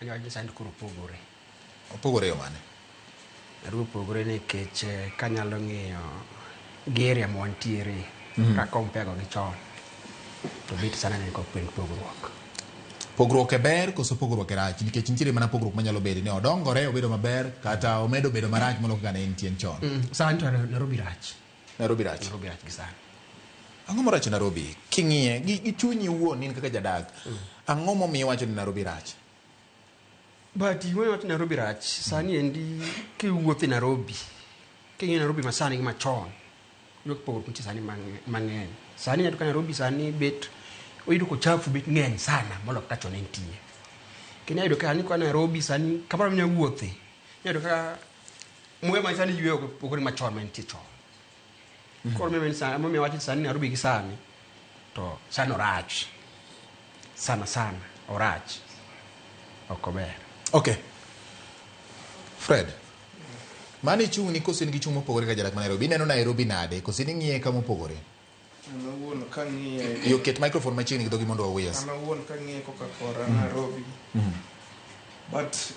Anyalo wacho ni sani to koro opogore. Opogore e yo mane? Nairobi opogore nikech eh, kanyalo ng'iyo gi area ma wantiere ka compare go gi chon to bet sana ni kok en pogruok. Pogruok e ber koso pogruok e rach? Nikech nitiere mana pogruok manyalo bedo ni odongore obedo maber kata omedo bedo marach molo kaka ne entie chon. Sani to Nairobi rach. Nairobi rach. Nairobi rach gi sani. Ang'o marach e Nairobi? King'iye gi chunyi iwuon in kaka jadak, ang'o momiyo iwacho ni Nairobi rach? But gima wacho Nairobi rach, sani endi kiwuotho e Nairobi, king'iyo Nairobi masani gi machon, iyudo ka pogruok nitie sani mang'eny. Sani iyudo ka Nairobi sani bet, oyudo ka ochafu bet ng'eny sana moloyo kaka chon ne nitie. Kendo inya yudo ka sani kwa Nairobi sani kamoro amora minya wuothe, inya yudo ka muya ma sani iyweyo opogore gi machon mane nitie chon. Koro momiyo awacho ni sani Nairobi gi sani to sani orach. Sana sana orach. Ok ober. Okay. Fred, mano ichung' ni koso in gi chung' mopogore ka jadak ma Nairobi? Ineno Nairobi nade? Koso in ing'iye kama opogore? An awuon kang'iye Yo ket microphone machiegni gi dhogi mondo wawuoyes. An awuon kang'iye koka kora Nairobi. But